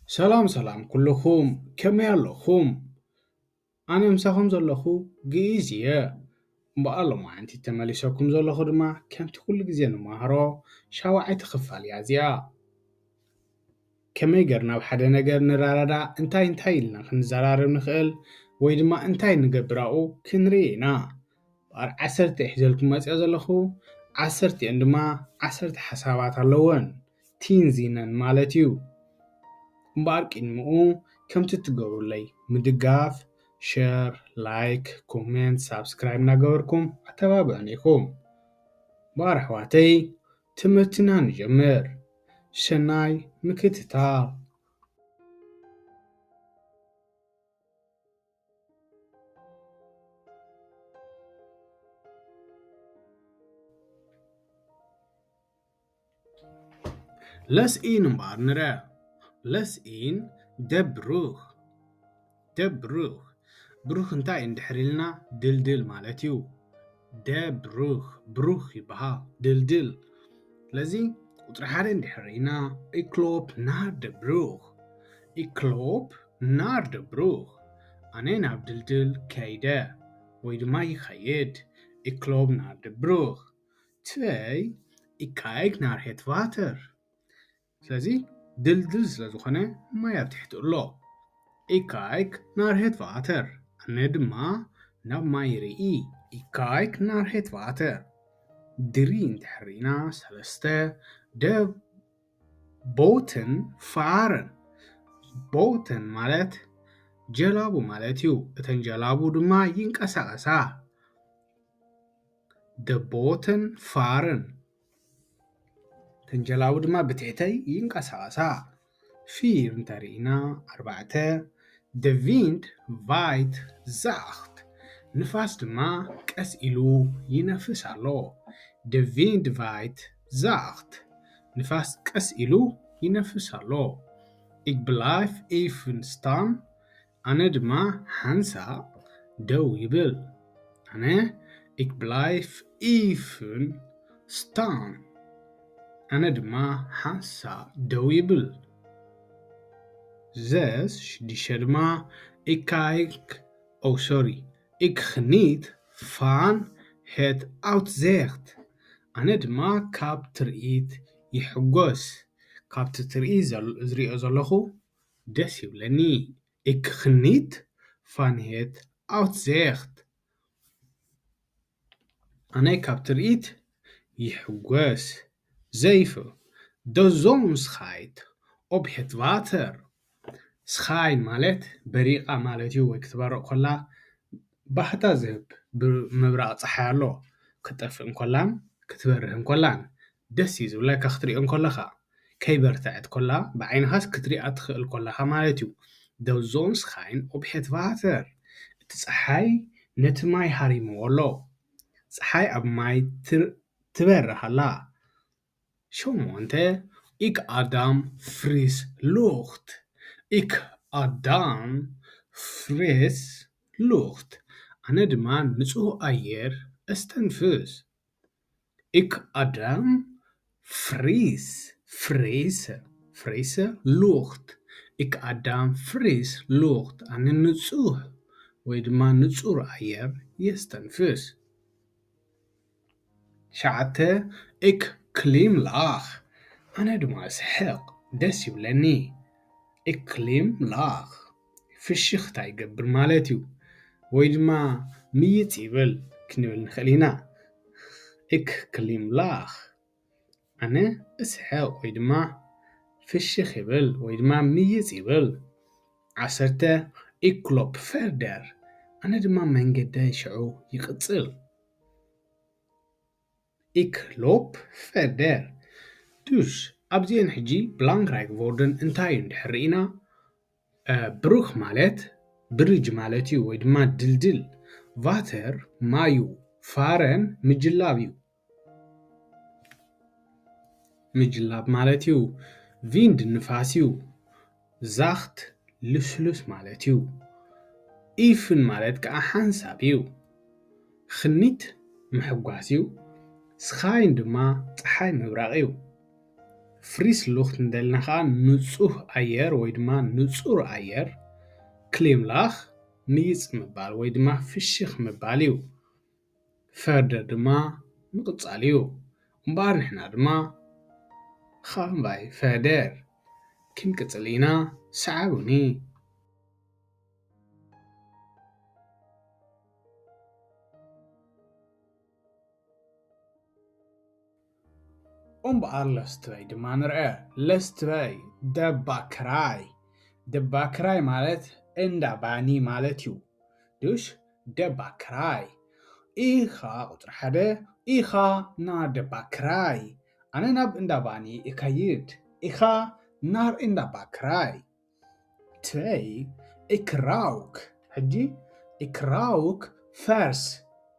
ሰላም ሰላም ኩልኹም፣ ከመይ ኣለኹም? ኣነ ምሳኹም ዘለኹ ግእዝ እየ። እምበኣር ሎማዓንቲ ተመሊሰኩም ዘለኹ ድማ ከምቲ ኩሉ ግዜ ንመሃሮ ሻውዓይቲ ክፋል እያ እዚኣ። ከመይ ገርና ኣብ ሓደ ነገር ንረዳዳእ፣ እንታይ እንታይ ኢልና ክንዘራረብ ንኽእል ወይ ድማ እንታይ ንገብር ኣብኡ ክንርኢ ኢና። እምበኣር ዓሰርተ እየ ሒዘልኩም መፂኣ ዘለኹ። ዓሰርተ እየን ድማ ዓሰርተ ሓሳባት ኣለወን። ቲንዚነን ማለት እዩ። እምበኣር ቅድሚኡ ከምቲ እትገብሩለይ ምድጋፍ፣ ሸር፣ ላይክ፣ ኮሜንት፣ ሳብስክራይብ እናገበርኩም ኣተባብዑኒ ኢኹም። እምበኣር ኣሕዋተይ ትምህርትና ንጀምር። ሰናይ ምክትታል። ለስኢን እምበኣር ንረ ለስኢን ደብሩኽ ደብሩኽ ብሩኽ እንታይ እንድሕር ኢልና ድልድል ማለት እዩ። ደብሩኽ ብሩኽ ይበሃል ድልድል። ስለዚ ቁፅሪ ሓደ እንድሕር ኢና ኢክሎፕ ናር ደብሩኽ ኢክሎፕ ናር ደብሩኽ ኣነ ናብ ድልድል ከይደ ወይ ድማ ይኸይድ። ኢክሎፕ ናር ደብሩኽ ትይ ኢካይክ ናር ሄት ቫተር ስለዚ ድልድል ስለ ዝኾነ ማይ ኣብ ትሕቲ ኣሎ። ኢካይክ ናር ሄት ቫተር ኣነ ድማ ናብ ማይ ርኢ። ኢካይክ ናር ሄት ቫተር ድሪ እንድሕር ኢና ሰለስተ ደብ ቦትን ፋርን ቦትን ማለት ጀላቡ ማለት እዩ። እተን ጀላቡ ድማ ይንቀሳቐሳ። ደቦትን ፋርን እተን ጀላቡ ድማ ብትሕተይ ይንቀሳቐሳ። ፊር እንተርኢና ኣርባዕተ ደቪንድ ቫይት ዛኽት ንፋስ ድማ ቀስ ኢሉ ይነፍስ ኣሎ። ደቪንድ ቫይት ዛኽት ንፋስ ቀስ ኢሉ ይነፍስ ኣሎ። ኢግብላይፍ ኢፍን ስታን ኣነ ድማ ሓንሳእ ደው ይብል። ኣነ ኢግብላይፍ ኢፍን ስታን ኣነ ድማ ሓንሳእ ደው ይብል። ዘስ ሽዱሽተ ድማ ኢካይክ ኦ ሶሪ ኢክ ኽኒት ፋን ሄት ኣውትዜኽት ኣነ ድማ ካብ ትርኢት ይሕጎስ። ካብቲ ትርኢት ዝሪኦ ዘለኹ ደስ ይብለኒ። ኢክ ኽኒት ፋን ሄት ኣውትዜኽት ኣነ ካብ ትርኢት ይሕጎስ። ዘይፍ ዶ ዞንስኻይት ኦብ ሄት ቫተር ስኻይን ማለት በሪቓ ማለት እዩ ወይ ክትበርቕ ከላ ባህታ ዝህብ ምብራቕ ፀሓይ ኣሎ። ክትጠፍእ እንከላን ክትበርህ እንከላን ደስ እዩ ዝብለካ ክትሪኦ እንከለኻ። ከይበርተዐት ከላ ብዓይንኻስ ክትሪኣ ትኽእል ከለኻ ማለት እዩ። ዶ ዞንስኻይን ኦብ ሄት ቫተር እቲ ፀሓይ ነቲ ማይ ሃሪምዎ ኣሎ። ፀሓይ ኣብ ማይ ትበርህ ኣላ። ሸሞንተ ኢክ ኣዳም ፍሪስ ሉኽት ኢክ ኣዳም ፍሪስ ሉኽት ኣነ ድማ ንፁህ ኣየር እስተንፍስ። ኢክ ኣዳም ፍሪስ ፍሬሰ ፍሬሰ ሉኽት ኢክ ኣዳም ፍሪስ ሉኽት ኣነ ንፁህ ወይ ድማ ንፁር ኣየር የስተንፍስ። ሸዓተ ኢክ ክሊም ላኽ ኣነ ድማ ስሕቕ ደስ ይብለኒ። ኢክ ክሊም ላኽ ፍሽኽታ ይገብር ማለት እዩ ወይ ድማ ምይፅ ይብል ክንብል ንኽእል ኢና። ኢክ ክሊም ላኽ ኣነ እስሕቕ ወይ ድማ ፍሽኽ ይብል ወይ ድማ ምይፅ ይብል። ዓሰርተ ኢክ ሎፕ ፈርደር ኣነ ድማ መንገደይ ሽዑ ይቕፅል። ኢክ ሎፕ ፈርደር ዱሽ ኣብዚአን ሕጂ ብላንክራይክ ቮርደን እንታይ እዩ እንድሕር ርኢና ብሩክ ማለት ብሪጅ ማለት እዩ ወይ ድማ ድልድል። ቫተር ማዩ ፋረን ምጅላብ እዩ። ምጅላብ ማለት እዩ ቪንድ ንፋስ እዩ። ዛኽት ልስሉስ ማለት እዩ። ኢፍን ማለት ከዓ ሓንሳብ እዩ። ኽኒት ምሕጓስ እዩ። ስኻይን ድማ ፀሓይ ምብራቕ እዩ። ፍሪሽ ሉፍት እንደልና ከዓ ንፁህ ኣየር ወይ ድማ ንፁር ኣየር። ክሊም ላኽ ንይፅ ምባል ወይ ድማ ፍሽኽ ምባል እዩ። ፈርደር ድማ ምቕጻል እዩ። እምበኣር ንሕና ድማ ኻንቫይ ፈርደር ክንቅጽል ኢና። ሰዓቡኒ። እምበኣር ለስትበይ ድማ ንርአ። ለስትበይ ደባክራይ። ደባክራይ ማለት እንዳ ባኒ ማለት እዩ። ዱሽ ደባክራይ። ኢኻ ቁጽሪ ሓደ፣ ኢኻ ናር ደባክራይ። ኣነ ናብ እንዳ ባኒ እከይድ። ኢኻ ናር እንዳ ባክራይ። ትበይ እክራውክ። ሕጂ እክራውክ ፈርስ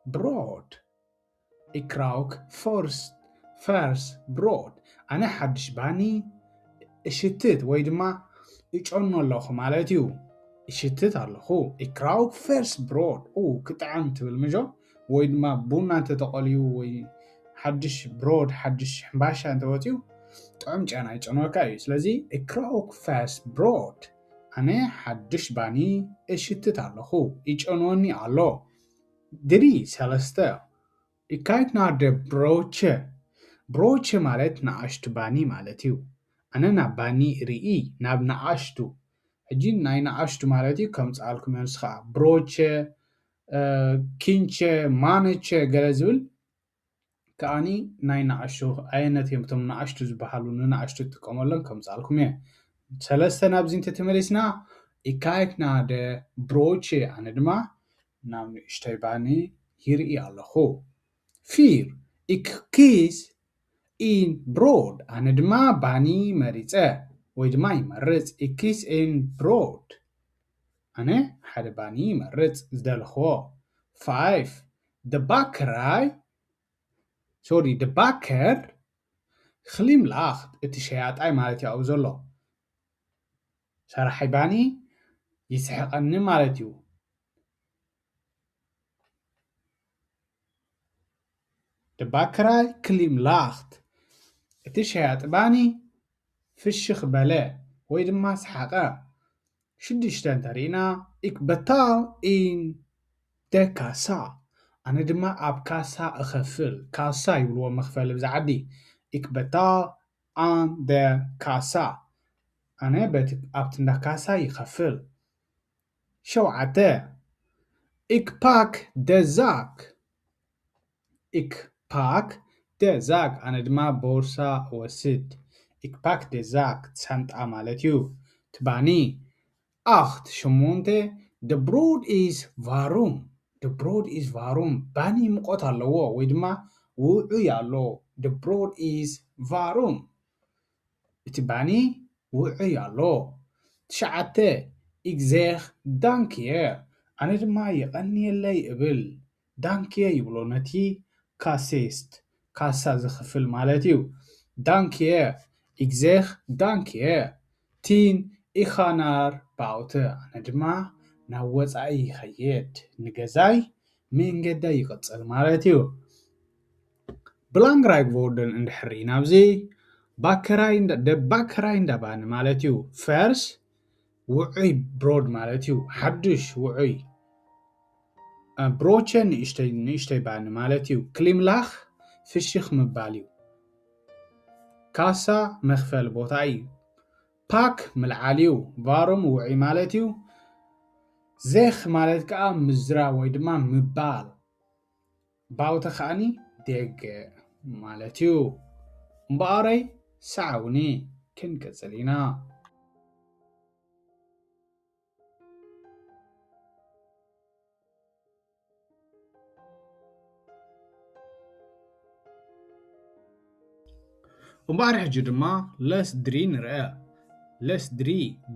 ብሮድ። እክራውክ ፈርስ፣ ፈርስ ብሮድ። ኣነ ሓድሽ ባኒ እሽትት ወይ ድማ እጨኑ ኣለኹ ማለት እዩ። እሽትት ኣለኹ። እክራውክ ፈርስ ብሮድ። ኡ፣ ክጥዕም ትብል ምጆ? ወይ ድማ ቡና እንተተቆልዩ ወይ ሓድሽ ብሮድ፣ ሓድሽ ሕምባሻ እንተወፅዩ፣ ጥዑም ጨና ይጨኖካ እዩ። ስለዚ እክራውክ ፈርስ ብሮድ። ኣነ ሓድሽ ባኒ እሽትት ኣለኹ። ይጨንወኒ ኣሎ። ድሪ ሰለስተ። እካይት ናር ደ ብሮቸ። ብሮቸ ማለት ንኣሽቱ ባኒ ማለት እዩ። ኣነ ናብ ባኒ ርኢ፣ ናብ ንኣሽቱ። ሕጂ ናይ ንኣሽቱ ማለት እዩ፣ ከምጽኣልኩም እየ። ንሱ ኸዓ ብሮቸ፣ እ፣ ኪንቸ፣ ማነቸ ገለ ዝብል ከኣኒ ናይ ንኣሽቱ ኣየነት እዮም፣ እቶም ንኣሽቱ ዝበሃሉ ንንኣሽቱ ትጥቀመሎም ከምጽኣልኩም እየ። ሰለስተ ናብዚ እንተተመሊስና፣ እካይት ናር ደ ብሮቸ፣ ኣነ ድማ ናብ ንእሽተይ ባኒ ይርኢ ኣለኹ። ፊር፣ እክ ኪስ ኢን ብሮድ፣ ኣነ ድማ ባኒ መሪጸ ወይ ድማ ይመርጽ። እክ ኪስ ኢን ብሮድ፣ ኣነ ሓደ ባኒ ይመርጽ ዝደለኽዎ። ፋይፍ፣ ደ ባከራይ፣ ሶሪ፣ ደ ባከር ክሊም ላኽት፣ እቲ ሸያጣይ ማለት እዩ ኣብኡ ዘሎ። ሰራሒ ባኒ ይስሕቐኒ ማለት እዩ። ደ ባከራይ ክሊም ላኽት፣ እቲ ሸያጢ ባኒ ፍሽኽ በለ ወይ ድማ ሰሓቐ። ሽዱሽተ እንተሪእና፣ እክ በታል ኢን ደ ካሳ፣ ኣነ ድማ ኣብ ካሳ እኸፍል። ካሳ ይብልዎ መኽፈሊ ብዛ ዓዲ። እክ በታል ኣን ደ ካሳ፣ ኣነ በቲ፣ ኣብቲ እንዳ ካሳ ይኸፍል። ሸውዓተ፣ እክ ፓክ ደ ዛክ። እክ ፓክ ደ ዛክ፣ ኣነ ድማ ቦርሳ እወስድ። እክ ፓክ ደ ዛክ፣ ሳንጣ ማለት እዩ። እቲ ባኒ። ኣኽት፣ ሸሞንተ፣ ደ ብሮድ ኢዝ ቫሩም። ደ ብሮድ ኢዝ ቫሩም፣ ባኒ ሙቐት ኣለዎ ወይ ድማ ውዑይ ኣሎ። ደ ብሮድ ኢዝ ቫሩም። እቲ ባኒ ውዑይ ኣሎ። ትሽዓተ፣ እክ ዜኽ ዳንክየ፣ ኣነ ድማ የቐንየለይ እብል። ዳንክየ ይብሎ ነቲ ካሴስት፣ ካሳ ዝኽፍል ማለት እዩ። ዳንክየ፣ እክ ዜኽ ዳንክየ። ቲን፣ ኢኻ ናር ባውተ፣ ኣነ ድማ ናብ ወጻኢ ይኸይድ፣ ንገዛይ መንገደይ ይቕጽል ማለት እዩ። ብላንግራይ ቮርደን እንድሕር ርኢና ኣብዚ ባከራይ እንዳ-፣ ደ ባከራይ እንዳ ባኒ ማለት እዩ። ፈርስ ውዑይ ብሮድ ማለት እዩ። ሓድሽ ውዑይ። እ፣ ብሮቸ ንእሽተይ፣ ንእሽተይ ባኒ ማለት እዩ። ክሊምላኽ ፍሽኽ ምባል እዩ። ካሳ መኽፈሊ ቦታ እዩ። ፓክ ምልዓል እዩ። ቫሩም ውዑይ ማለት እዩ። ዜኽ ማለት ከኣ ምዝራብ ወይ ድማ ምባል። ባውተ ከኣኒ ደገ ማለት እዩ። እምበኣረይ ሰዓውኒ ክንቅጽል ኢና። እምበኣር ሕጂ ድማ ለስ ድሪ ንርአ። ለስ ድሪ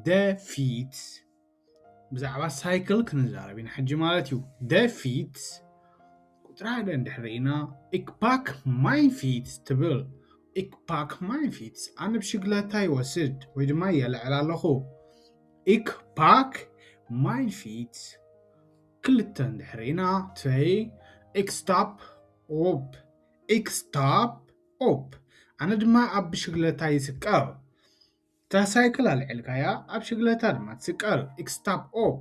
ደ ፊትስ። ብዛዕባ ሳይክል ክንዛረብ ኢና ሕጂ ማለት እዩ። ደ ፊትስ ቁጽሪ ሓደ እንድሕር ርኢና፣ እክ ፓክ ማይን ፊትስ ትብል። እክ ፓክ ማይን ፊትስ፣ ኣነ ብሽግለታ ይወስድ ወይ ድማ የልዕል ኣለኹ። እክ ፓክ ማይን ፊትስ። ክልተ እንድሕር ርኢና፣ ትበይ እክ ስታፕ ኦፕ። እክ ስታፕ ኦፕ። ኣነ ድማ ኣብ ብሽግለታ ይስቀል። እታ ሳይክል ኣልዒልካያ ኣብ ሽግለታ ድማ ትስቀል። Ik stap op.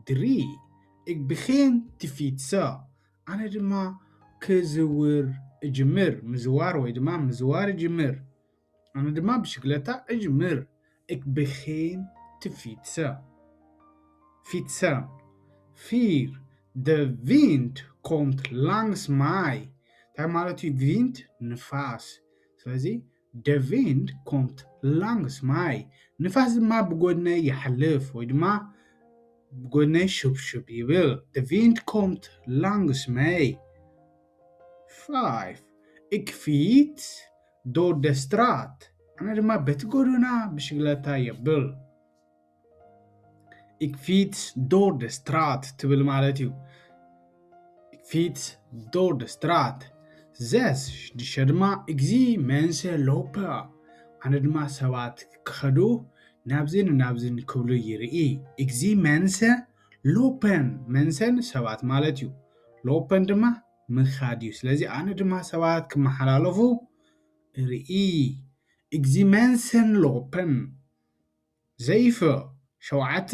Drie. Ik begin te fietsen. ኣነ ድማ ክዝውር እጅምር። ምዝዋር ወይ ድማ ምዝዋር እጅምር። ኣነ ድማ ብሽግለታ እጅምር። Ik begin te fietsen. Fietsen. Vier. De wind komt langs mij. እንታይ ማለት እዩ? Wind ንፋስ። ስለዚ de wind komt langs mij. ንፋስ ድማ ብጎድነይ ይሓልፍ ወይ ድማ ብጎድነይ ሽብሽብ ይብል። De wind komt langs mij. Vijf. Ik fiets door de straat. ኣነ ድማ በቲ ጎደና ብሽግለታ የብል። Ik fiets door de straat ትብል ማለት እዩ። Ik fiets door de straat. Zes. ሽዱሽተ ድማ ik zie mensen lopen. ኣነ ድማ ሰባት ክኸዱ ናብዝን ናብዝን ክብሉ ይርኢ። Ik zie mensen lopen. Mensen ሰባት ማለት እዩ። Lopen ድማ ምኻድ እዩ። ስለዚ ኣነ ድማ ሰባት ክመሓላለፉ እርኢ። Ik zie mensen lopen. Zeven. ሸውዓተ.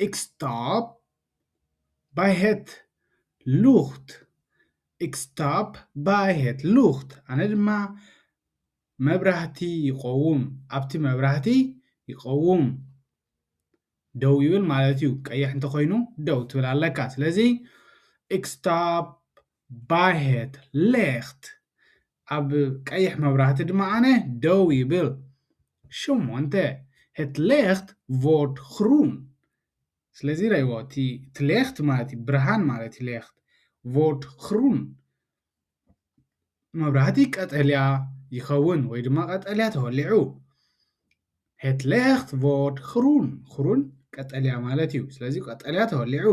Ik stap bij het licht. Ik stap bij het licht. ኣነ ድማ መብራህቲ ይቆውም። ኣብቲ መብራህቲ ይቆውም። ደው ይብል ማለት እዩ። ቀይሕ እንተኾይኑ ደው ትብል ኣለካ። ስለዚ ik stap bij het licht. ኣብ ቀይሕ መብራህቲ ድማ ኣነ ደው ይብል። ሸሞንተ. Het licht wordt groen. ስለዚ ረይዎ እቲ እቲ licht ማለት እዩ፣ ብርሃን ማለት እዩ። Licht wordt groen. መብራህቲ ቀጠልያ ይኸውን ወይ ድማ ቀጠልያ ተወሊዑ። Het licht wordt groen. Groen ቀጠልያ ማለት እዩ። ስለዚ ቀጠልያ ተወሊዑ።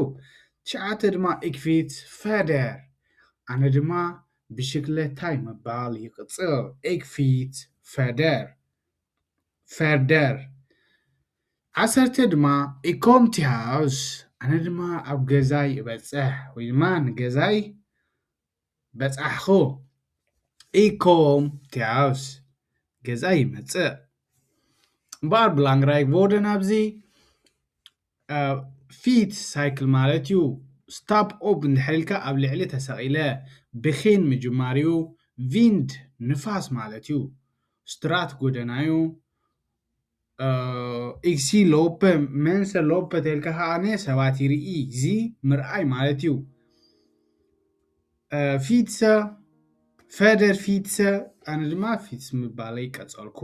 ትሽዓተ ድማ ik fiets verder. ኣነ ድማ ብሽክለታይ ምባል ይቕጽል። Ik fiets verder. Verder. ዓሰርተ ድማ ik kom thuis. ኣነ ድማ ኣብ ገዛይ እበጽሕ ወይ ድማ ንገዛይ በጻሕኹ። Ik kom thuis. ገዛይ ይመጽእ። እምበኣር belangrijk woorden ኣብዚ fiets ሳይክል ማለት እዩ። Stap op እንድሕር ኢልካ ኣብ ልዕሊ ተሰቒለ። Begin ምጅማር እዩ። Wind ንፋስ ማለት እዩ። Straat ጎደና እዩ። Ik zie lopen, mensen lopen ተልካ ከዓነ ሰባት ይርኢ። ዚ ምርኣይ ማለት እዩ። Fietsen, verder fietsen. ኣነ ድማ fiets ምባለይ ቀጸልኩ።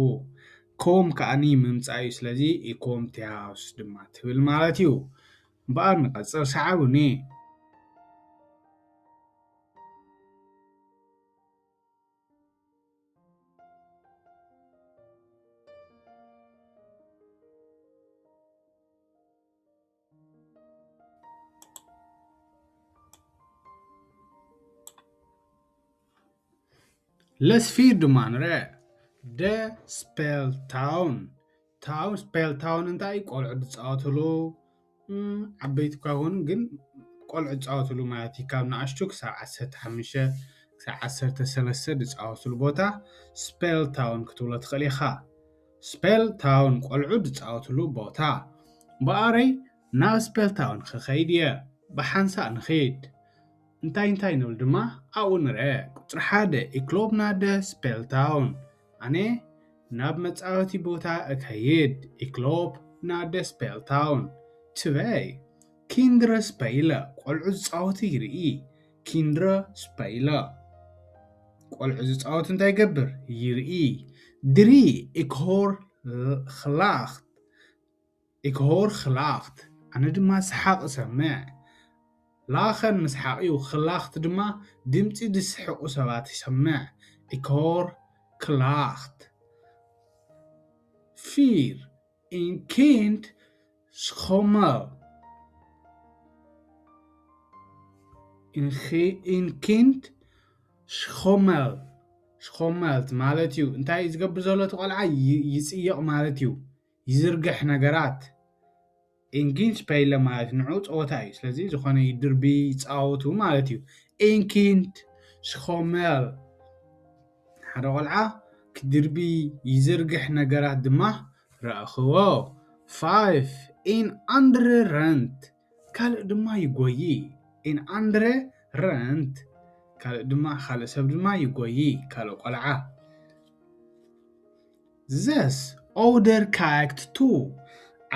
Kom ከዓኒ ምምጻእ እዩ። ስለዚ ik kom thuis ድማ ትብል ማለት እዩ። እምበኣር ንቐጽል፣ ሰዓቡኒ። Les vier ድማ ንርአ። The speeltuin. Town፣ speeltuin እንታይ? ቆልዑ ዝፃወትሉ፣ እም፣ ዓበይቲ እኳ ይኹኑ ግን ቆልዑ ዝፃወትሉ ማለት እዩ። ካብ ንኣሽቱ ክሳብ ዓሰርተ ሓሙሽተ ክሳብ ዓሰርተ ሰለስተ ዝፃወትሉ ቦታ speeltuin ክትብሎ ትኽእል ኢኻ። Speeltuin ቆልዑ ዝፃወትሉ ቦታ። እምበኣረይ ናብ speeltuin ክኸይድ እየ። ብሓንሳእ ንኺድ። እንታይ እንታይ ንብል ድማ ኣብኡ ንርአ። ቁጽሪ ሓደ፣ ik loop naar de speeltuin። ኣነ ናብ መጻወቲ ቦታ እከይድ። Ik loop naar de speeltuin. Twee, kinderen spelen. ቆልዑ ዝጻወቱ ይርኢ። Kinderen spelen. ቆልዑ ዝጻወቱ እንታይ ይገብር? ይርኢ። Drie, ik hoor gelach. Ik hoor gelach. ኣነ ድማ ሰሓቕ እሰምዕ። Lachen ምስሓቕ እዩ። Gelach ድማ ድምጺ ዝስሕቑ ሰባት ይሰምዕ። Ik hoor gelach. Vier, een kind schommelt. Een ge-, een kind schommelt. Schommelt ማለት እዩ። እንታይ እዩ ዝገብር ዘሎ እቲ ቆልዓ? ይ-፣ ይጽይቕ ማለት እዩ። ይዝርግሕ ነገራት። Een kind spelen ማለት ንዑ ጸወታ እዩ። ስለዚ ዝኾነ ይድርቢ፣ ይጻወቱ ማለት እዩ። Een kind schommelt። ሓደ ቆልዓ ክድርቢ ይዝርግሕ ነገራት ድማ ረእኽዎ። Five, en andere rent፣ ካልእ ድማ ይጎዪ። En andere rent፣ ካልእ ድማ፣ ካልእ ሰብ ድማ ይጎዪ፣ ካልእ ቆልዓ። Zes, ouder kijkt toe፣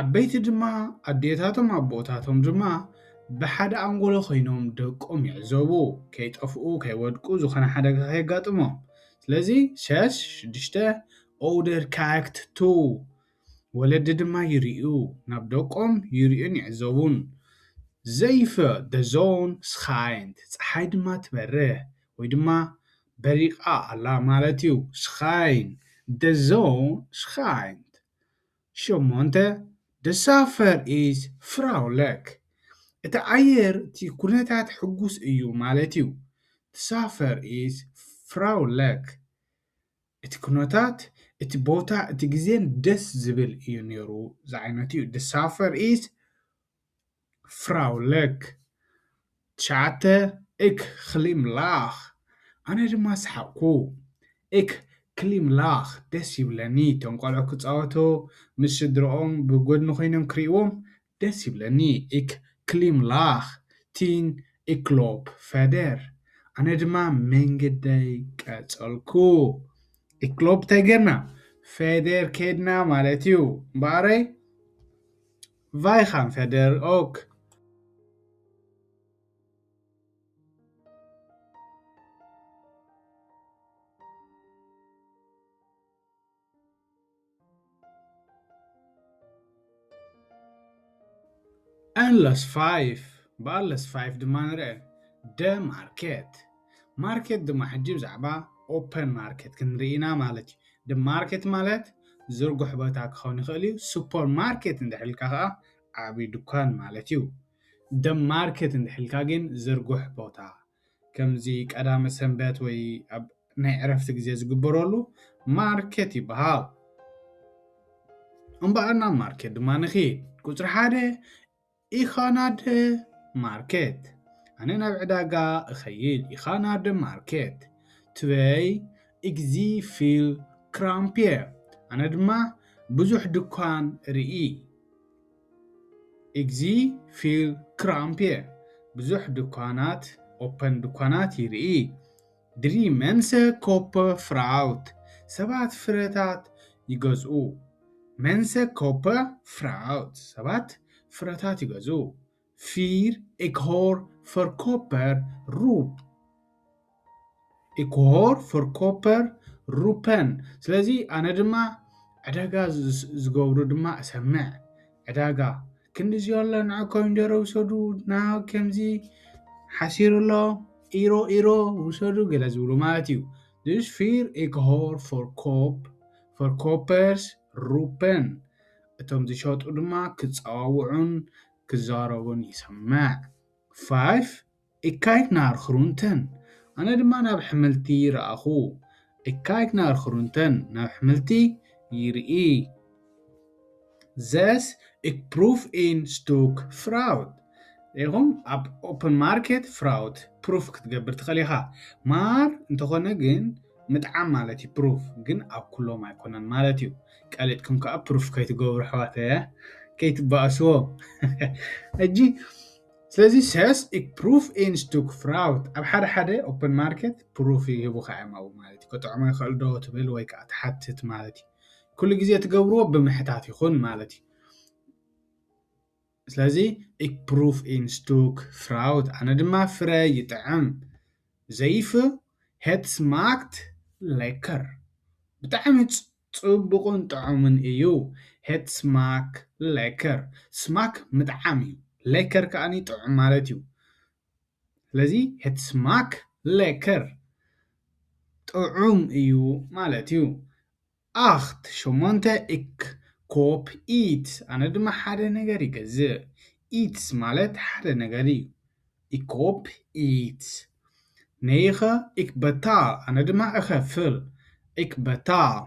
ዓበይቲ ድማ፣ ኣዴታቶም ኣቦታቶም ድማ ብሓደ ኣንጎሎ ኮይኖም ደቆም ይዕዘቡ፣ ከይጠፍኡ፣ ከይወድቁ፣ ዝኾነ ሓደጋ ከየጋጥሞም። ስለዚ ሸሽ ሽዱሽተ፣ ouder kijkt toe፣ ወለዲ ድማ ይርእዩ፣ ናብ ደቆም ይርእዩን ይዕዘቡን። Zeven, de zon schijnt፣ ጸሓይ ድማ ትበርህ ወይ ድማ በሪቓ ኣላ ማለት እዩ። Schijn፣ de zon schijnt። ሸሞንተ፣ de sfeer is vrolijk፣ እቲ ኣየር፣ እቲ ኩነታት ሕጉስ እዩ ማለት እዩ። De sfeer is vrolijk፣ እቲ ኩነታት፣ እቲ ቦታ፣ እቲ ግዜን ደስ ዝብል እዩ ነይሩ ዝዓይነቱ እዩ። De sfeer is vrolijk። ትሽዓተ፣ ik glimlach፣ ኣነ ድማ ሰሓቕኩ። Ik glimlach፣ ደስ ይብለኒ። እቶም ቆልዑ ክጻወቱ፣ ምስ ስድርኦም ብጎድኒ ኮይኖም ክርእይዎም ደስ ይብለኒ። Ik glimlach። Tien, ik loop verder፣ ኣነ ድማ መንገደይ ቀጸልኩ። Ik loop እንታይ ጌርና? Verder ከድና ማለት እዩ። እምበኣረይ፣ wij gaan verder ook። En les vijf፣ እምበኣር les vijf ድማ ንርአ። De market። ማርኬት ድማ ሕጂ ብዛዕባ ኦፐን ማርኬት ክንርኢ ኢና ማለት እዩ። De market ማለት ዝርጉሕ ቦታ ክኸውን ይኽእል እዩ። ሱፐር ማርኬት እንድሕር ኢልካ ኸዓ ዓብዪ ድኳን ማለት እዩ። De market እንድሕር ኢልካ ግን ዝርጉሕ ቦታ፣ ከምዚ ቀዳመ ሰንበት ወይ ኣብ ናይ ዕረፍቲ ግዜ ዝግበረሉ ማርኬት ይበሃል። እምበኣር ናብ ማርኬት ድማ ንኺድ። ቁጽሪ ሓደ፣ ich ga naar de market። ኣነ ናብ ዕዳጋ እኸይድ። Ich ga naar de market። Twee, ik zie veel kraampje። ኣነ ድማ ብዙሕ ድኳን ርኢ። Ik zie veel kraampje። ብዙሕ ድኳናት፣ ኦፐን ድኳናት ይርኢ። Drie, mensen kopen fruit። ሰባት ፍረታት ይገዝኡ። Mensen kopen fruit። ሰባት ፍረታት ይገዝኡ። Vier, ik hoor verkoper roepen። Ik hoor verkoper roepen። ስለዚ ኣነ ድማ ዕዳጋ ዝ-፣ ዝገብሩ ድማ እሰምዕ። ዕዳጋ፣ ክንድዚ ኣሎ፣ ንዓ ኮሚደረ ውሰዱ፣ ና ከምዚ ሓሲሩ ኣሎ፣ ኢሮ፣ ኢሮ ውሰዱ፣ ገለ ዝብሉ ማለት እዩ። Dus vier, ik hoor verkoop-፣ verkopers roepen። እቶም ዝሸጡ ድማ ክጸዋውዑን ክዛረቡን ይሰምዕ። Vijf, ik kijk naar groenten. ኣነ ድማ ናብ ኣሕምልቲ ይረኣኹ። Ik kijk naar groenten. ናብ ኣሕምልቲ ይርኢ። Zes, ik proef een stuk fruit. ርኢኹም፣ ኣብ ኦፕን ማርኬት ፍራውት ፕሩፍ ክትገብር ትኽእል ኢኻ። Maar እንተኾነ ግን ምጥዓም ማለት እዩ። ፕሩፍ ግን ኣብ ኩሎም ኣይኮነን ማለት እዩ። ቀሊጥኩም ከኣ ፕሩፍ ከይትገብሩ ኣሕዋተየ፣ ከይትበኣስዎ። ሕጂ ስለዚ zes, ik proef een stuk fruit። ኣብ ሓደ ሓደ ኦፕን ማርኬት ፕሩፍ ይህቡኻ እዮም ኣብኡ ማለት እዩ። ክጥዕሞ ይኽእል ዶ ትብል ወይ ከኣ ትሓትት ማለት እዩ። ኩሉ ግዜ ትገብርዎ ብምሕታት ይኹን ማለት እዩ። ስለዚ ik proef een stuk fruit፣ ኣነ ድማ ፍረ ይጥዕም። Zeven, het smaakt lekker። ብጣዕሚ ጽ-፣ ጽቡቕን ጥዑምን እዩ። Het smaakt lekker። ስማክ ምጥዓም እዩ። ሌከር ከኣኒ ጥዑም ማለት እዩ። ስለዚ het smaakt lekker፣ ጥዑም እዩ ማለት እዩ። Acht, ሸሞንተ፣ ik koop iets፣ ኣነ ድማ ሓደ ነገር ይገዝእ። Iets ማለት ሓደ ነገር እዩ። Ik koop iets። Negen, ik betaal፣ ኣነ ድማ እኸፍል። Ik betaal።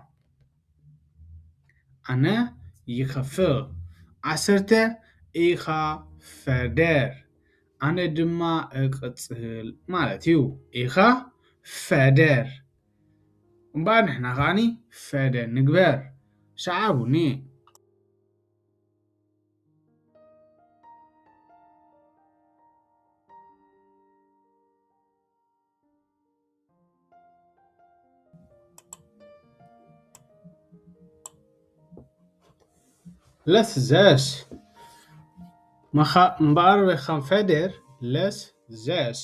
ኣነ ይኸፍል። ዓሰርተ፣ ik ga verder፣ ኣነ ድማ እቕጽል ማለት እዩ። Ik ga verder። እምበኣር ንሕና ከዓኒ ፈደ ንግበር። ሰዓቡኒ። Lass es. Mag ga-, mbare we gaan verder. Lass es.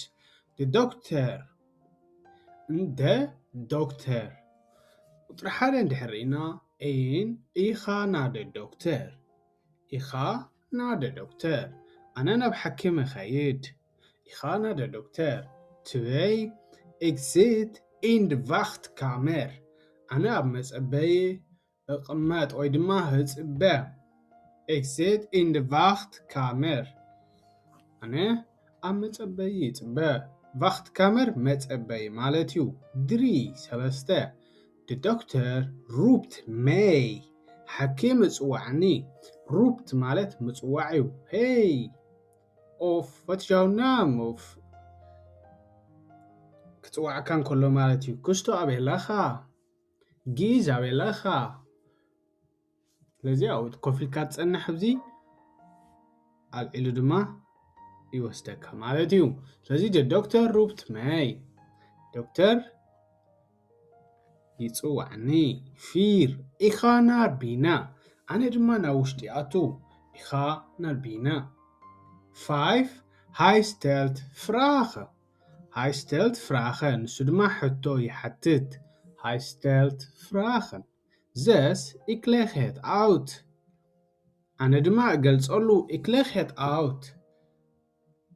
De dokter. De dokter. ቁፅሪ ሓደ እንድሕር ርኢና፣ ኤን፣ ኢኻ ናደ ዶክተር። ኢኻ ናደ ዶክተር። ኣነ ናብ ሓኪም እኸይድ። ኢኻ ናደ ዶክተር። ትበይ፣ ኤግዚት ኢንድ ቫኽት ካመር። ኣነ ኣብ መጸበይ እቕመጥ ወይ ድማ ህጽበ። ኤግዚት ኢንድ ቫኽት ካመር። ኣነ ኣብ መጸበይ ይጽበ። ቫኽት ካመር መጸበይ ማለት እዩ። ድሪ ሰለስተ። ደ ዶክተር ሩፕት መይ። ሓኪም እጽዋዕኒ። ሩፕት ማለት ምጽዋዕ እዩ። ሄይ ኦፍ፣ ወትሻው ናም ኦፍ፣ ክጽዋዕካ እንከሎ ማለት እዩ። ክስቶ ኣበይ ኣለኻ? ጊዝ ኣበይ ኣለኻ? ስለዚ ኣብኡ ኮፍ ኢልካ ትጸንሕ፣ ኣብዚ ኣልዒሉ ድማ ይወስደካ ማለት እዩ። ስለዚ ደ ዶክተር ሩፕት መይ። ዶክተር ይጽዋዕኒ። ፊር፣ ኢኻ ናርቢና። ኣነ ድማ ናብ ውሽጢ ኣቱ። ኢኻ ናርቢና። ፋይፍ፣ ሃይ ስተልት ፍራኸ። ሃይ ስተልት ፍራኸ፣ ንሱ ድማ ሕቶ ይሓትት። ሃይ ስተልት ፍራኸን። ዘስ፣ ኢክ ሌግ ሄት ኣውት። ኣነ ድማ እገልጸሉ፣ ኢክ ሌግ ሄት ኣውት።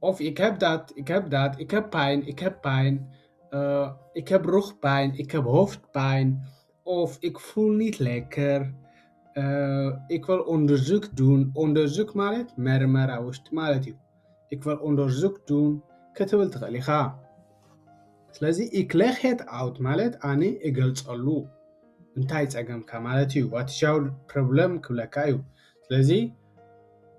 ኦፍ ኢክ ሄብ ዳት፣ ኢክ ሄብ ዳት፣ ኢክ ሄብ ፓይን፣ ኢክ ሄብ ፓይን፣ እ፣ ኢክ ሄብ ሩኽ ፓይን፣ ኢክ ሄብ ሆፍት ፓይን፣ ኦፍ ኢክ ፉል ኒት ሌከር፣ እ፣ ኢክ ዌል ኦንደርዙክ ዱን። ኦንደርዙክ ማለት መርመራ ውሽጢ ማለት እዩ። ኢክ ዌል ኦንደርዙክ ዱን ክትብል ትኽእል ኢኻ። ስለዚ ኢክ ሌግ ሄት ኣውት ማለት ኣነ እገልጸሉ እንታይ ጸገምካ ማለት እዩ። ዋት ኢዝ ዮር ፕሮብለም ክብለካ እዩ። ስለዚ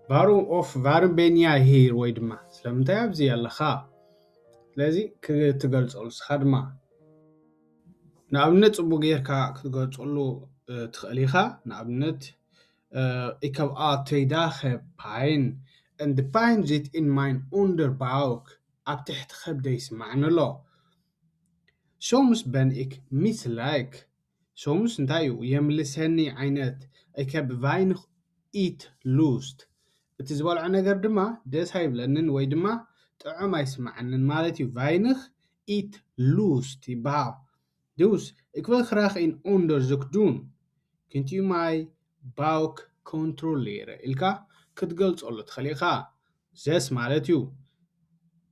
ቫሩም ኦፍ፣ ቫሩም ቤን ያ ሂር ወይ ድማ ስለምንታይ ኣብዚ ኣለኻ? ስለዚ ክትገልጸሉ ንስኻ ድማ ንኣብነት ጽቡቕ ጌርካ ክትገልጸሉ፣ እ፣ ትኽእል ኢኻ። ንኣብነት፣ እ፣ ኢክ ሄብ ኣልተይት ዳግ ፓይን፣ and ፓይን ዚት ኢን ማይን ኡንደርባውክ፣ ኣብ ትሕቲ ከብደይ ይስማዕኒ ኣሎ። ሶምስ በን ኢክ ሚስላይክ፣ ሶምስ እንታይ እዩ? የምልሰኒ ዓይነት። ኢክ ሄብ ቫይንግ ኢት ሉስት፣ እቲ ዝበልዖ ነገር ድማ ደስ ኣይብለንን ወይ ድማ ጥዑም ኣይስምዓንን ማለት እዩ። ቫይንግ ኢት ሉስት ይበሃል። ዱስ ኢክ ዌል ግራግ ኢን ኡንደርዙክ ዱን። ኩንት ዩ ማይ ባውክ ኮንትሮሌረ ኢልካ ክትገልጸሉ ትኽእል ኢኻ። ዘስ ማለት እዩ።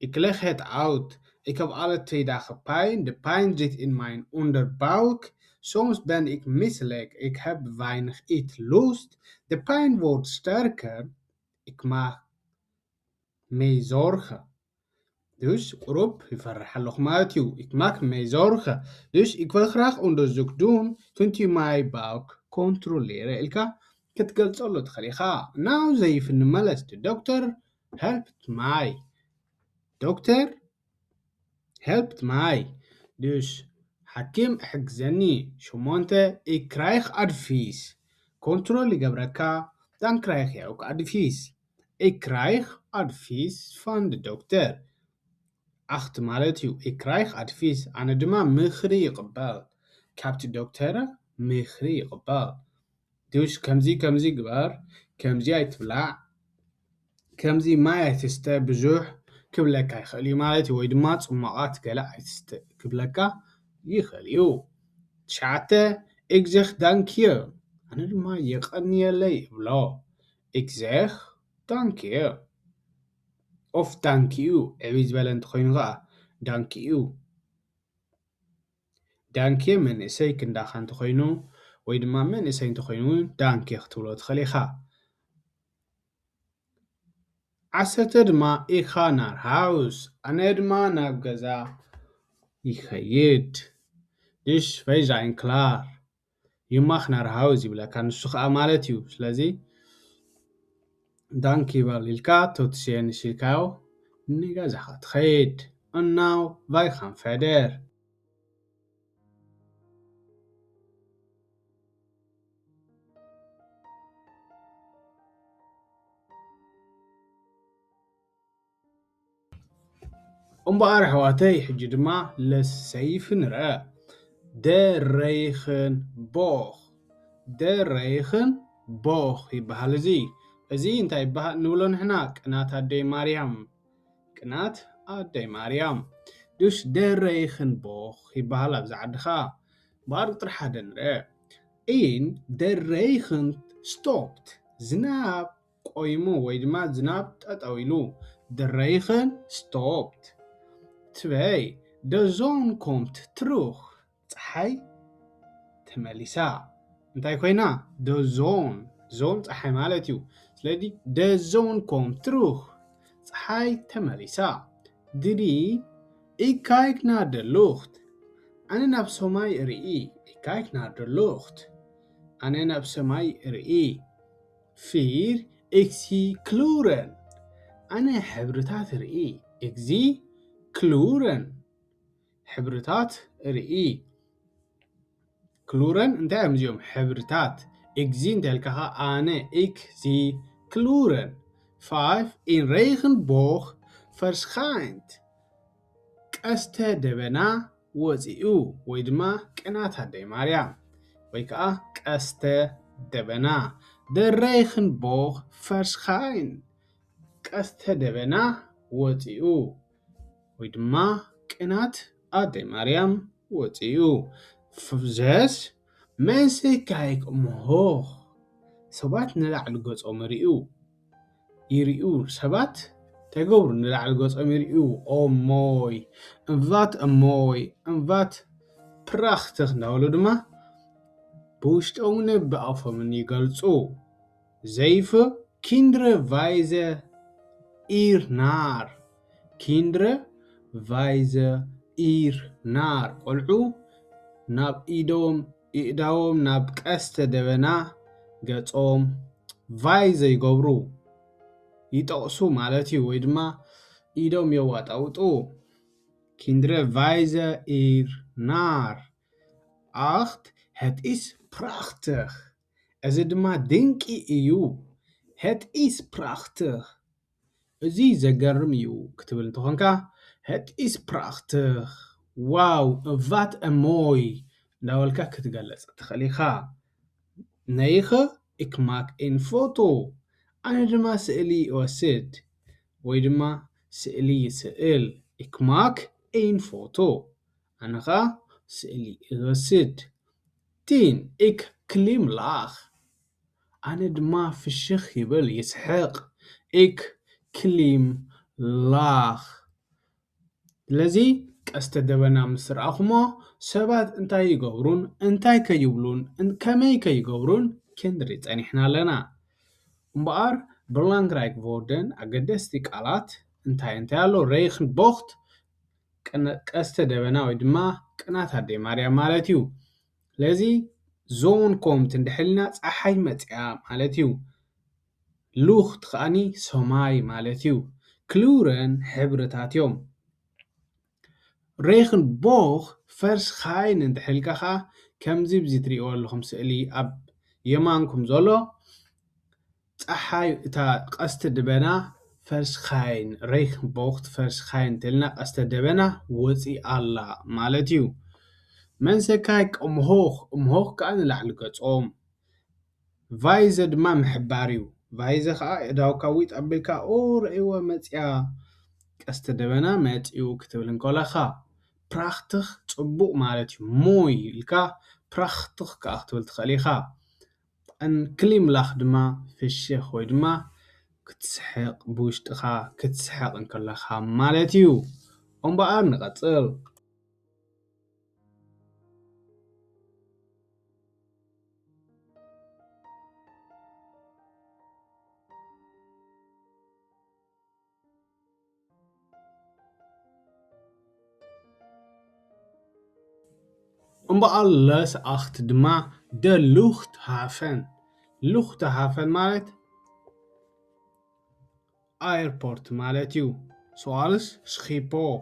ኢክ ሌግ ሄት ኣውት፣ ኢክ ሄብ ኣልተይት ዳግ ፓይን, de pijn zit in mijn onderbuik. Soms ben ik misselijk, ik heb weinig eetlust. De pijn wordt sterker, ik maak mij zorgen. Dus ቁሩብ ይፈርሕ ኣለኹ ማለት እዩ። Ik maak mij zorgen. Dus ik wil graag onderzoek doen. Kunt u mij buik controleren ኢልካ ክትገልጸሉ ትኽእል ኢኻ። ናው ዘይፍ ንመለስ። De dokter helpt mij. ዶክተር helpt mij. Dus ሓኪም እሕግዘኒ። ሸሞንተ ik krijg advies. ኮንትሮል ይገብረካ። Dan krijg je ook advies. Ik krijg advies van de dokter. ኣኽት ማለት እዩ። Ik krijg advies. ኣነ ድማ ምኽሪ ይቕበል። ካብቲ ዶክተር ምኽሪ ይቕበል። ዱስ ከምዚ ከምዚ ግበር፣ ከምዚ ኣይትብላዕ፣ ከምዚ ማይ ኣይትስተ ብዙሕ ክብለካ ይኽእል እዩ ማለት እዩ። ወይ ድማ ጽሟቓት ገለ ኣይትስተ ክብለካ ይኽእል እዩ። ትሽዓተ፣ ik zeg dank je. ኣነ ድማ የቐንየለይ እብሎ። Ik zeg dank je. ኦፍ ዳንክ ዩ፣ ዕብይ ዝበለ እንተኾይኑ ኸዓ ዳንክ ዩ። ዳንክ ዩ መንእሰይ ክንዳኻ እንተኾይኑ ወይ ድማ መንእሰይ እንተኾይኑ እውን ዳንክ ዩ ክትብሎ ትኽእል ኢኻ። ዓሰርተ ድማ ኢኻ ናር ሃውስ፣ ኣነ ድማ ናብ ገዛ ይኸይድ። Dus wij zijn klaar. ዩ ማኽ ናር ሃውስ ይብለካ፣ ንሱ ኸዓ ማለት እዩ። ስለዚ ዳንክ ዩ ቨል ኢልካ፣ ቶት ዜን ኢልካዮ ንገዛኻ ትኸይድ። እናው ቫይ ኻን ፈደር። እምበኣር ኣሕዋተይ፣ ሕጂ ድማ ለሰይፍ ንርአ። ደረይኽን ቦኽ፣ ደረይኽን ቦኽ ይበሃል። እዚ እዚ እንታይ ይበሃል ንብሎ ንሕና? ቅናት ኣደይ ማርያም፣ ቅናት ኣደይ ማርያም። ዱሽ ደረይኽን ቦኽ ይበሃል ኣብዚ ዓዲ ኸኣ። እምበኣር ቁፅሪ ሓደ ንርአ። In de regent stopt, ዝናብ ቆይሙ ወይ ድማ ዝናብ ጠጠው ኢሉ። De regen stopt. Twee, de zon komt terug, ፀሓይ ተመሊሳ። እንታይ ኮይና? De zon፣ zon ፀሓይ ማለት እዩ። ስለዚ de zon komt terug፣ ፀሓይ ተመሊሳ። Drie, ik kijk naar de lucht, ኣነ ናብ ሰማይ እርኢ። Ik kijk naar de lucht፣ ኣነ ናብ ሰማይ እርኢ። Vier, ik zie kleuren, ኣነ ሕብርታት እርኢ። Ik zie kleuren፣ ሕብርታት እርኢ። Kleuren እንታይ እዮም እዚኦም? ሕብርታት። Ik zie እንተልካ ኸዓ ኣነ፣ ik zie kleuren። Five, een regenboog verschijnt, ቀስተ ደበና ወፂኡ ወይ ድማ ቅናት ኣደይ ማርያም ወይ ከዓ ቀስተ ደበና። De regenboog verschijnt፣ ቀስተ ደበና ወፂኡ ወይ ድማ ቅናት ኣደይ ማርያም ወፂኡ። Zes, mensen kijken omhoog፣ ሰባት ንላዕሊ ገፆም ይርእዩ፣ ይርእዩ። ሰባት እንታይ ይገብሩ? ንላዕሊ ገፆም ይርእዩ። Oh mooi, wat een mooi, wat prachtig እናበሉ ድማ ብውሽጦምን ብኣፎምን ይገልፁ። Zeven, kinderen wijzen hier naar፣ kinderen wijzen hier naar፣ ቆልዑ ናብ ኢዶም፣ ኢእዳዎም ናብ ቀስተ ደበና ገጾም ቫይዘ ይገብሩ፣ ይጠቕሱ ማለት እዩ፣ ወይ ድማ ኢዶም የዋጣውጡ። Kinderen wijzen hier naar። Acht, het is prachtig, እዚ ድማ ድንቂ እዩ። Het is prachtig፣ እዚ ዘገርም እዩ ክትብል እንተኾንካ፣ het is prachtig፣ ዋው፣ wat een mooi እናበልካ ክትገልጽ ትኽእል ኢኻ። Negen, ik maak een foto፣ ኣነ ድማ ስእሊ እወስድ ወይ ድማ ስእሊ ይስእል። Ik maak een foto፣ ኣነ ኸኣ ስእሊ እወስድ። Tien, ik glimlach፣ ኣነ ድማ ፍሽኽ ይብል፣ ይስሕቕ። Ik glimlach። ስለዚ ቀስተ ደበና ምስ ረኣኹሞ ሰባት እንታይ ይገብሩን እንታይ ከይብሉን እን-፣ ከመይ ከይገብሩን ክንርኢ ጸኒሕና ኣለና። እምበኣር፣ belangrijke woorden፣ ኣገደስቲ ቃላት እንታይ እንታይ ኣሎ? Regenboog፣ ቅነ-፣ ቀስተ ደበና ወይ ድማ ቅናት ኣደይ ማርያም ማለት እዩ። ስለዚ zon komt እንድሕር ኢልና ጸሓይ መጽያ ማለት እዩ። Lucht ከኣኒ ሰማይ ማለት እዩ። Kleuren ሕብርታት እዮም። Regenboog verschijnt እንድሕር ኢልካ ኸኣ ከምዚ ኣብዚ ትርእይዎ ኣለኹም ስእሊ ኣብ የማንኩም ዘሎ ጸሓይ፣ እታ ቀስተ ደበና verschijnt፣ regenboog verschijnt እንተልና ቀስተ ደበና ወጺኣ ኣላ ማለት እዩ። Mensen kijken omhoog፣ omhoog ከኣ ንላዕሊ ገጾም። Wijzen ድማ ምሕባር እዩ። Wijzen ከኣ ኣእዳውካ ዊጥ ኣቢልካ፣ ኦ፣ ረእይዎ መጽያ፣ ቀስተ ደበና መጽዩ ክትብል እንከለኻ። Prachtig ጽቡቕ ማለት እዩ። Mooi ኢልካ prachtig ከኣ ክትብል ትኽእል ኢኻ። En glimlach ድማ ፍሽኽ ወይ ድማ ክትስሕቕ፣ ብውሽጥኻ ክትስሕቕ እንከለኻ ማለት እዩ። እምበኣር ንቐጽል። እምበኣር les acht ድማ de luchthaven። Luchthaven ማለት ኣየርፖርት ማለት እዩ። Zoals Schiphol።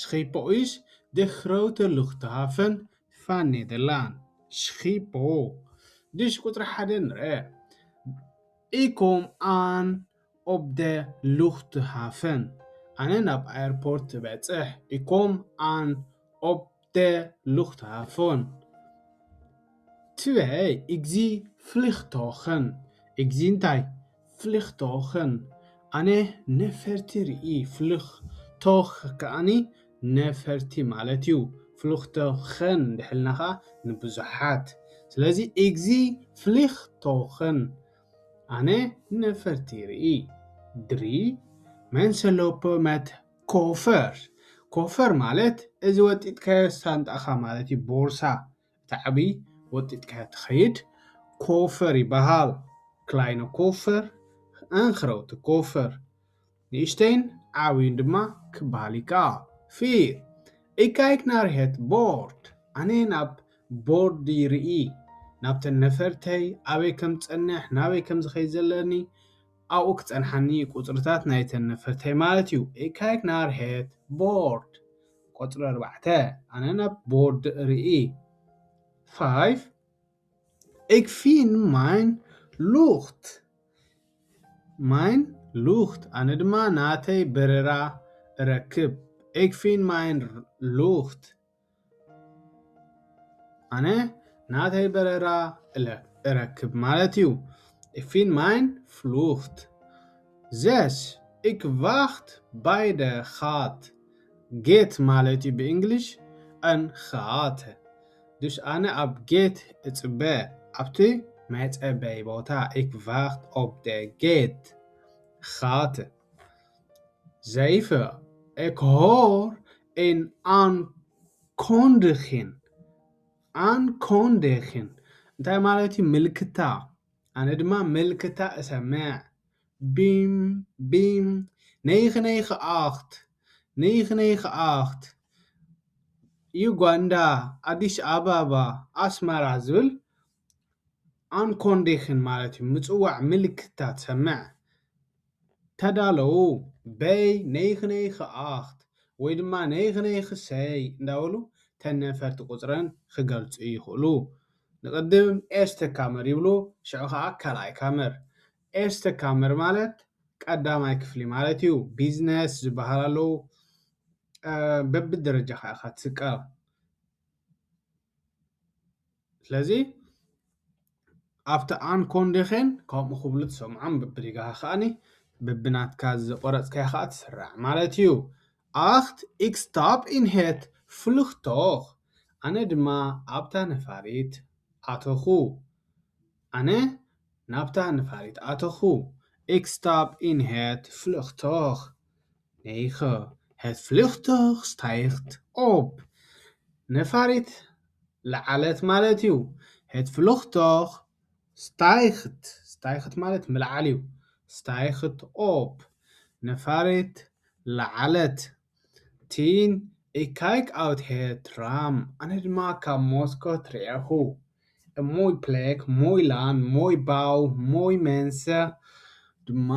Schiphol is de grote luchthaven van Nederland። Schiphol። ድሽ ቁጽሪ ሓደ ንርአ። Ik kom aan op de luchthaven። ኣነ ናብ ኣየርፖርት እበጽሕ። Ik kom aan op de luchthaven. Twee, ik zie vliegtuigen. Ik zie እንታይ? Vliegtuigen. ኣነ ነፈርቲ ርኢ። Vliegtuig ከኣኒ ነፈርቲ ማለት እዩ። Vliegtuigen እንድሕልና ኸዓ ንብዙሓት። ስለዚ ik zie vliegtuigen። ኣነ ነፈርቲ ርኢ። Drie, mensen lopen met koffer. Koffer ማለት እዚ ወጢጥካዮ ሳንጣኻ ማለት እዩ። ቦርሳ፣ እቲ ዓብዪ ወጢጥካዮ ትኸይድ ኮፈር ይበሃል። Kleine koffer en grote koffer. ንእሽተይን ዓብዩን ድማ ክበሃል ይከኣል። Vier, ik kijk naar het bord. ኣነ ናብ ቦርድ ይርኢ። ናብተን ነፈርተይ ኣበይ ከም ዝጸንሕ፣ ናበይ ከም ዝኸይድ ዘለኒ፣ ኣብኡ ክጸንሓኒ ቁጽርታት ናይተን ነፈርተይ ማለት እዩ። Ik kijk naar het bord. ቁጽሪ ኣርባዕተ፣ ኣነ ናብ ቦርድ እርኢ። Five, ik vind mijn lucht. Mijn lucht. ኣነ ድማ ናተይ በረራ እረክብ። Ik vind mijn lucht. ኣነ ናተይ በረራ እለ-፣ እረክብ ማለት እዩ። Ik vind mijn vlucht. Zes, ik wacht bij de gate. Gate ማለት እዩ ብእንግሊሽ፣ en gate. Dus ኣነ ኣብ ጌት እጽበ፣ ኣብቲ መጸበይ ቦታ። Ik wacht op de gate. Gate. Zeven, ik hoor een aankondiging. Aankondiging እንታይ ማለት እዩ? ምልክታ። ኣነ ድማ ምልክታ እሰምዕ። Bim, bim, negen negen acht, negen negen acht, ዩጋንዳ፣ ኣዲስ ኣበባ፣ ኣስመራ ዝብል ኣንኮንዲሽን ማለት እዩ። ምጽዋዕ ምልክታ ትሰምዕ። ተዳለዉ፣ በይ ነይኽ ነይኽ ኣኽት ወይ ድማ ነይኽ ነይኽ ሰይ እንዳበሉ ተን ነፈርቲ ቁጽረን ክገልጹ ይኽእሉ። ንቕድም ኤስተ ካመር ይብሉ፣ ሽዑ ኸዓ ካልኣይ ካመር። ኤስተ ካመር ማለት ቀዳማይ ክፍሊ ማለት እዩ። ቢዝነስ ዝበሃል ኣለዉ። እ፣ በብደረጃኻ ኢኻ ትስቀል። ስለዚ ኣብቲ ኣንኮንዲሽን ከምኡ ክብሉ ትሰምዖም፣ በብሪጋኻ ከኣኒ በብናትካ ዝቆረጽካዮ ከኣ ትስራዕ ማለት እዩ። ኣኽት፣ ኢክ ስታፕ ኢን ሄት ፍሉኽቶኽ፣ ኣነ ድማ ኣብታ ነፋሪት ኣተኹ። ኣነ ናብታ ነፋሪት ኣተኹ። ኢክ ስታፕ ኢን ሄት ፍሉኽቶኽ። ነይኸ፣ ሄት ፍሉኽቶኽ ስታይኽት ኦፕ። ነፋሪት ለዓለት ማለት እዩ። ሄት ፍሉኽቶኽ ስታይኽት፣ ስታይኽት ማለት ምልዓል እዩ። ስታይኽት ኦፕ፣ ነፋሪት ለዓለት። ቲን፣ ኢክ ካይክ ኣውት ሄት ራም፣ ኣነ ድማ ካብ ሞስኮ ትርእኹ። ሞይ ፕሌክ፣ ሞይ ላን፣ ሞይ ባው፣ ሞይ መንሰ ድማ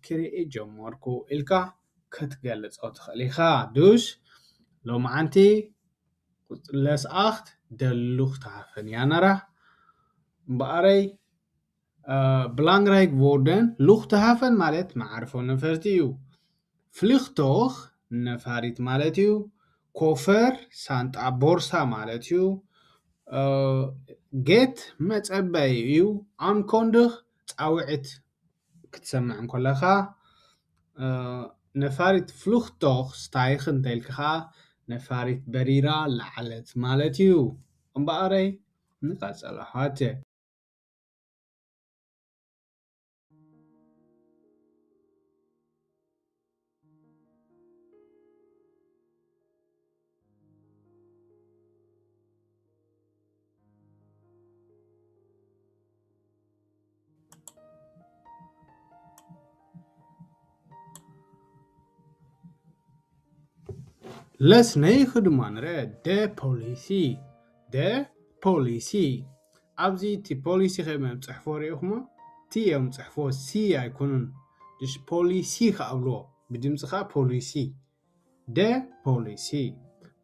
ክርኢ ጀመርኩ ኢልካ ክትገልጾ ትኽእል ኢኻ። ዱሽ ሎማዓንቲ ለስኣኽት ደሉኽ ተሃፈን ያነራ እምበኣረይ፣ እ፣ ብላንግራይክ ቮርደን ሉኽ ተሃፈን ማለት መዓርፎ ነፈርቲ እዩ። ፍሊኽቶኽ ነፋሪት ማለት እዩ። ኮፈር ሳንጣ ቦርሳ ማለት እዩ። እ፣ ጌት መጸበዪ እዩ። ኣንኮንድኽ ጻውዒት ክትሰምዕ እንከለኻ፣ እ፣ ነፋሪት ፍሉኽቶኽ ስታይኽ እንተኢልካ ኸኣ ነፋሪት በሪራ ለዓለት ማለት እዩ። እምበኣረይ ንቐጸሎ ኣሕዋተይ። ለስ ነይኽ ድማ ንርአ ደ ፖሊሲ፣ ደ ፖሊሲ። ኣብዚ እቲ ፖሊሲ ከይመም ጽሕፎ ርኢኹሞ፣ ቲ እዮም ጽሕፎ፣ ሲ ኣይኮኑን። ድሽ ፖሊሲ ከኣብልዎ፣ ብድምጺ ከኣ ፖሊሲ። ደ ፖሊሲ።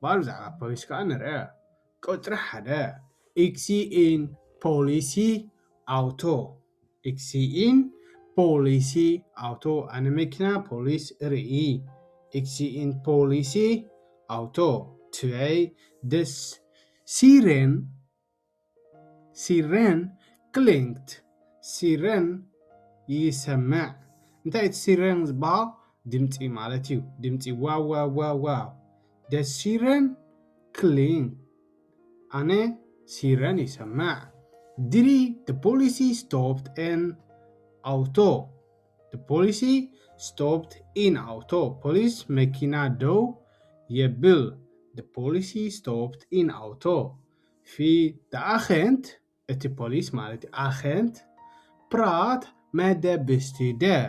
በዓል ብዛዕባ ፖሊስ ከኣ ንርአ። ቁጽሪ ሓደ፣ ኢክሲኢን ፖሊሲ ኣውቶ። ኢክሲኢን ፖሊሲ ኣውቶ። ኣነ መኪና ፖሊስ እርኢ። Ich sehe ein Polizeiauto. Twee, das Siren, Siren klingt. Siren ይሰምዕ። እንታይ እቲ ሲረን ዝበሃል? ድምፂ ማለት እዩ። ድምፂ ዋው ዋው ዋው ዋው። Das Siren klingt. ኣነ ሲረን ይሰምዕ። Drie, de politie stoppt een auto. De politie stoppt een auto. ፖሊስ መኪና ደው የብል። De politie stoppt een auto. Vier, de agent, እቲ ፖሊስ ማለት እዩ፣ agent praat met de bestuurder.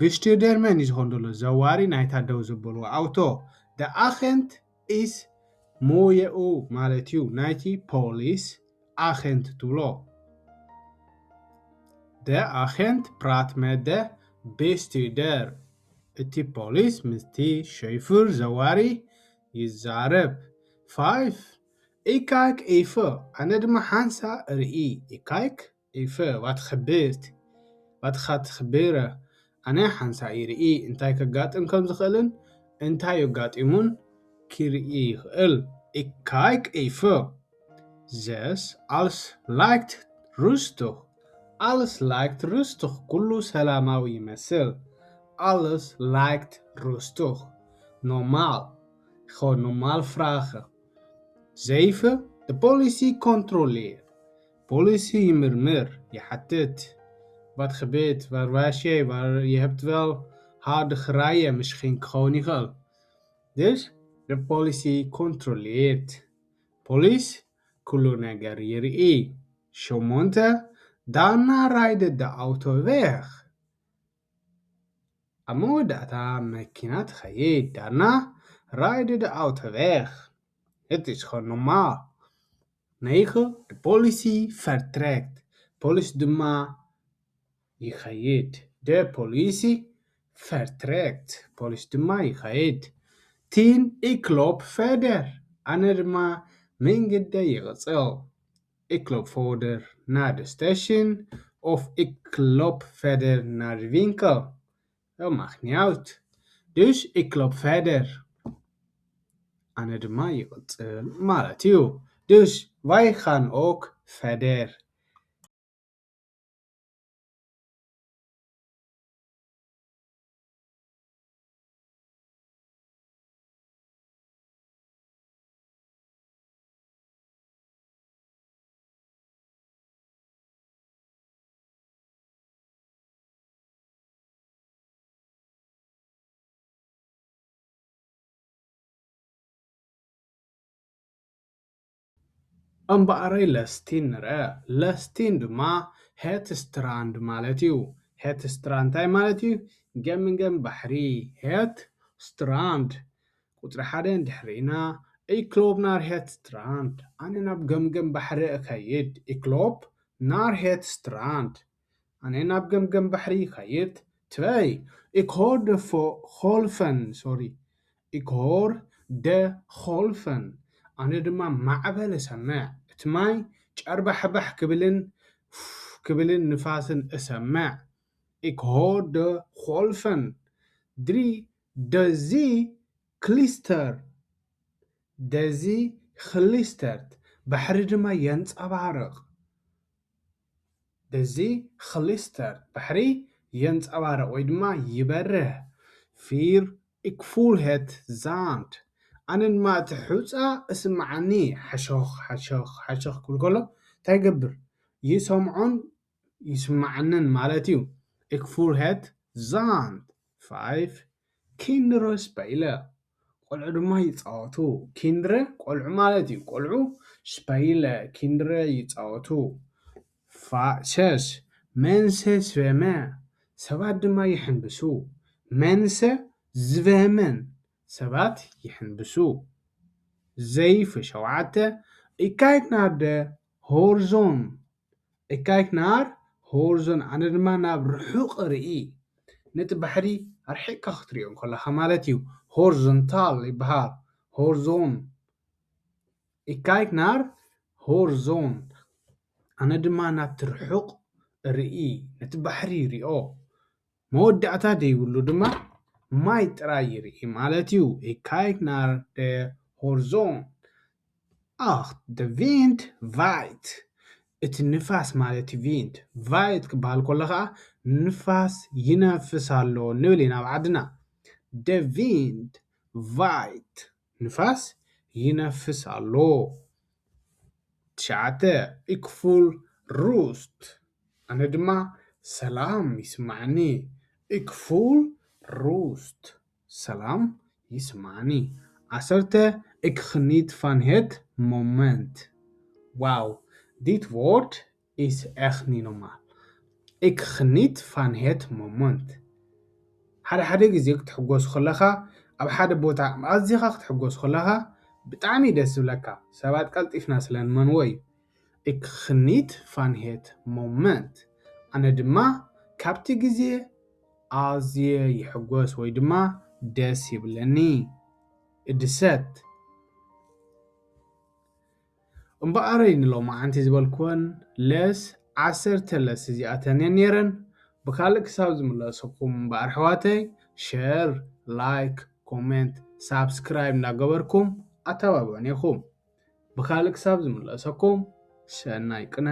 Bestuurder መን እዩ ዝኾን ዘሎ? ዘዋሪ ናይታ ደው ዘበልዎ ኣውቶ። De agent is mooie u ማለት እዩ፣ ናይቲ ፖሊስ ኣኸንት ትብሎ። De agent praat met de bestuurder. እቲ ፖሊስ ምስቲ ሸይፍር ዘዋሪ ይዛረብ። Five, ich kijk even. ኣነ ድማ ሓንሳ ርኢ። Ich kijk even. Wat gebeurt? Wat gaat gebeuren? ኣነ ሓንሳ ይርኢ እንታይ ከጋጥም ከም ዝኽእልን እንታይ ኣጋጢሙን ክርኢ ይኽእል። Ich kijk even. Zes, alles lijkt rustig. Alles lijkt rustig. ኩሉ ሰላማዊ ይመስል። Alles lijkt rustig. Normaal. Gewoon normaal vragen. Zeven, de politie controleert. ፖሊሲ ይምርምር፣ ይሓትት። Wat gebeurt? Waar was je? Waar, je hebt wel harde gereden misschien ክኸውን ይኽእል። Dus de politie controleert. ፖሊስ ኩሉ ነገር ይርኢ። ሸሞንተ፣ daarna rijdt de auto weg. ኣብ መወዳእታ መኪና ትኸይድ። Daarna rijdt de auto weg. Het is gewoon normaal. Negen, de politie vertrekt. ፖሊስ ድማ ይኸይድ። De politie vertrekt. ፖሊስ ድማ ይኸይድ። Tien, ik loop verder. ኣነ ድማ መንገደይ ይቕጽል። Ik loop verder naar de station of ik loop verder naar de winkel. Dat maakt niet uit. Dus ik loop verder. ኣነ ድማ ይቕጽል ማለት እዩ። Dus wij gaan ook verder. እምበኣረይ ለስቲን ንርአ። ለስቲን ድማ het strand ማለት እዩ። Het strand እንታይ ማለት እዩ? ገምገም ባሕሪ። Het strand ቁጽሪ ሓደ እንድሕር ርኢና፣ ik loop naar het strand. ኣነ ናብ ገምገም ባሕሪ እኸይድ። Ik loop naar het strand. ኣነ ናብ ገምገም ባሕሪ ይኸይድ። Twee, ik hoor de vo-, golven, sorry. Ik hoor de golven. ኣነ ድማ ማዕበል እሰምዕ። እቲ ማይ ጨርባሕባሕ ክብልን ፍ-፣ ክብልን ንፋስን እሰምዕ። Ik hoor de golven. Drie, de zee glinstert. De zee glinstert. ባሕሪ ድማ የንጸባርቕ። De zee glinstert. ባሕሪ የንጸባርቕ ወይ ድማ ይበርህ። Vier, ik voel het zand. ኣነ ድማ እቲ ሑጻ እስምዓኒ። ሓሾኽ፣ ሓሾኽ፣ ሓሾኽ ክብል ከሎ እንታይ ይገብር? ይሰምዖን ይስምዓንን ማለት እዩ። Ik voel het zand. Vijf, kinderen spelen. ቆልዑ ድማ ይጻወቱ። Kinderen ቆልዑ ማለት እዩ። ቆልዑ spelen፣ kinderen ይጻወቱ። Fa-, zes, mensen zwemmen. ሰባት ድማ ይሕንብሱ። Mensen zwemmen. ሰባት ይሕንብሱ። Zeven, ሸውዓተ, ik kijk naar de horizon. Ik kijk naar horizon. ኣነ ድማ ናብ ርሑቕ ርኢ። ነቲ ባሕሪ ኣርሒቕካ ክትሪኦ እንከለኻ ማለት እዩ። Horizontal ይበሃል። Horizon. Ik kijk naar horizon. ኣነ ድማ ናብቲ ርሑቕ ርኢ፣ ነቲ ባሕሪ ይሪኦ። መወዳእታ ዘይብሉ ድማ ማይ ጥራይ ይርኢ ማለት እዩ። Ik kijk naar de horizon. Ach, de wind waait. እቲ ንፋስ ማለት እዩ ቪንድ። ቫይት ክበሃል ከሎ ኸዓ ንፋስ ይነፍስ ኣሎ ንብል ኢና ኣብ ዓድና። De wind waait. ንፋስ ይነፍስ ኣሎ። ትሽዓተ፣ Ik voel rust. ኣነ ድማ ሰላም ይስማዓኒ። Ik voel rust. ሰላም ይስማዓኒ። ዓሰርተ፣ Ik geniet van het moment. Wow, dit woord is echt niet normaal. Ik geniet van het moment. ሓደ ሓደ ግዜ ክትሕጎስ ከለኻ፣ ኣብ ሓደ ቦታ ኣዝኻ ክትሕጎስ ከለኻ ብጣዕሚ ደስ ዝብለካ። ሰባት ቀልጢፍና ስለ ንመንዎ እዩ። Ik geniet van het moment. ኣነ ድማ ካብቲ ግዜ ኣዝየ ይሕጎስ ወይ ድማ ደስ ይብለኒ። እድሰት እምበኣረይ ንሎማዓንቲ ዝበልክወን ለስ ዓሰርተ ለስ እዚኣተን እየን ነይረን። ብካልእ ክሳብ ዝምለሰኩም እምበኣር ኣሕዋተይ፣ ሸር፣ ላይክ፣ ኮሜንት፣ ሳብስክራይብ እንዳገበርኩም ኣተባብዑን ኢኹም። ብካልእ ክሳብ ዝምለሰኩም ሰናይ ቅነ።